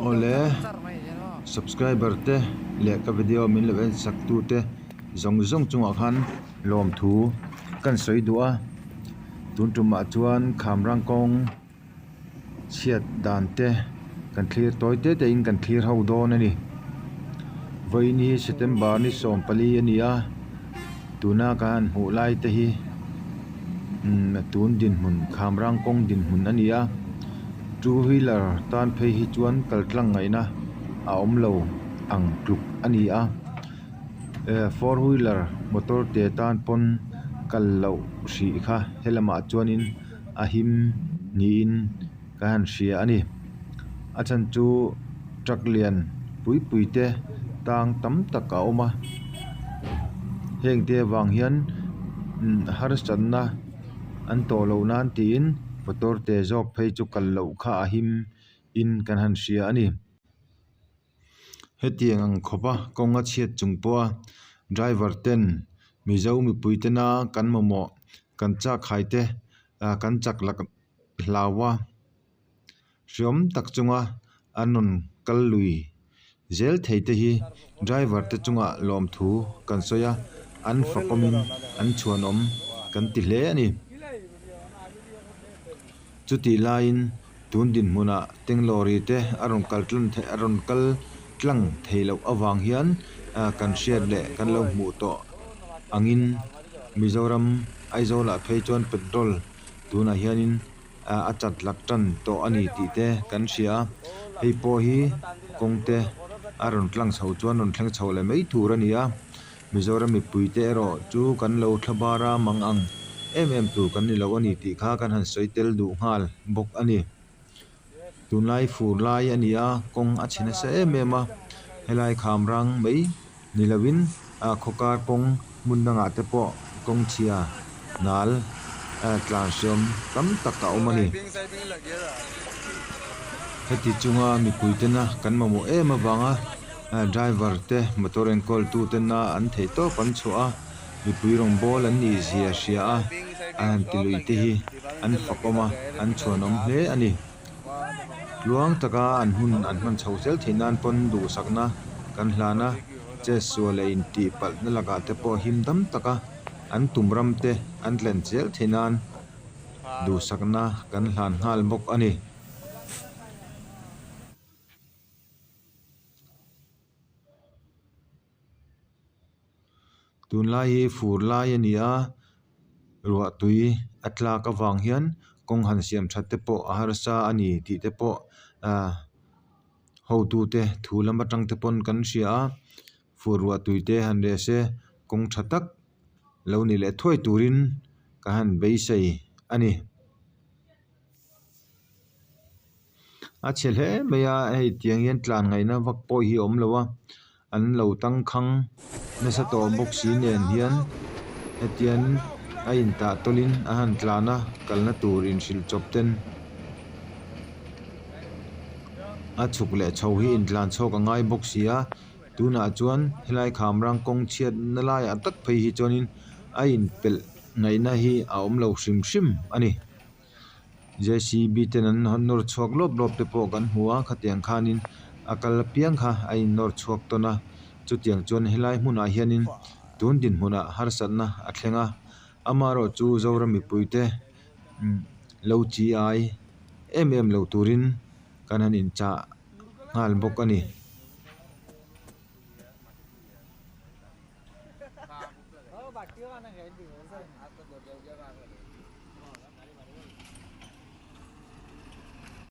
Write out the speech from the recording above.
Awle subscriber te leh ka video min lo en sak tu te zawng zawng chungah khan lawmthu kan sawi duh a tun tumah chuan khamrang kawng chhiat dan te kan thlir tawi te te in kan thlir ho dawn a ni vawiin hi September ni 14 a ni a tuna kan han hmuh lai te hi umm tun dinhmun khamrang kawng dinhmun a ni a two wheeler tan phei hi chuan kal tlang ngaihna a awm lo ang tluk a ni a eh four wheeler motor te tan pawn kal loh hrih kha helamah chuanin a him niin ka han hria a ni a chhan chu truck lian pui pui te tang tam tak a awm a heng te avang hian harsatna an tawh loh nan tiin motor te zawk phei chu kal loh kha a him in kan han hria a ni. Hetiang ang khawpa kawng a chhiat chung pawha driver ten mizo mipui tena kan mamawh kan chak hai te ah kan chak lak hlau a hreawm tak chunga an rawn kal lui zel thei te hi driver te chungah lawmthu kan sawi a an fakawmin an chhuanawm kan ti hle a ni. Chutih laiin tun dinhmunah Tenglawri te a rawn kal tlang a rawn kal tlang thei loh avang hian kan hriat leh kan lo hmuh tawh angin Mizoram Aizawlah phei chuan petrol tunah hianin a chat lak tan tawh a ni tih te kan hria a, hei pawh hi kawng te a rawn tlang chho chuan rawn thleng chho leh mai tur a ni a. Mizoram mipuite erawh chu kan lo thla bar a mang ang em em tur kan ni lo a ni tih kha kan han sawi tel duh nghal bawk a ni. Tunlai fur lai a ni a, kawng a chhe nasa em em a, helai kham rang mai ni lovin a khawkar kawng hmun dangah te pawh kawng chhia nal tlan hriam tam tak a awm a ni. Heti chunga mipuitena kan mamawh em avanga Driver te motor enkawl tu tena an theih tawp an chhuah a, mipui rawngbawl an nih zia hria a, a han ti lui te hi an fakawm a, an chhuanawm hle a ni. Tluang taka an hun an hman chho zel theih nan pawn duhsakna kan hlan a, chetsual leh intih palhna lakah te pawh him dam taka an tum ram te an tlen zel theih nan duhsakna kan hlan nghal bawk a ni. Tunlai hi fur lai a ni a ruah tui a tlak avang hian kawng han siam that te pawh a harsa a ni tih te pawh ah hotute thu lam atang te pawn kan hria a fur ruah tui te han reh se kawng tha tak lo ni leh thuai turin ka han beisei a ni. A chhe hle mai a hei tiang hian tlan ngaihna vak pawh hi a awm lo a an lo tangkhang nasa tawh bawk si nen hian hetiang a intah tawlhin a han tlan a kalna tur inhrilh chawp ten a chhuk leh chho hi intlan chhuak a ngai bawk si a tunah chuan helai khamrang kawng chhiatna laiah tak phei hi chuanin a inpelh ngaihna hi a awm lo hrim hrim a ni. J C B ten an nawr chhuak lawp lawp te pawh kan hmu a khatiang khanin a kal apiang kha a in nawr chhuak tawn a chutiang chuan helai hmunah hianin tun dinhmunah harsatna a thleng a amaherawh chu Zoram mipui te lo chi ai em em lo turin kan han inchah nghal bawk a ni.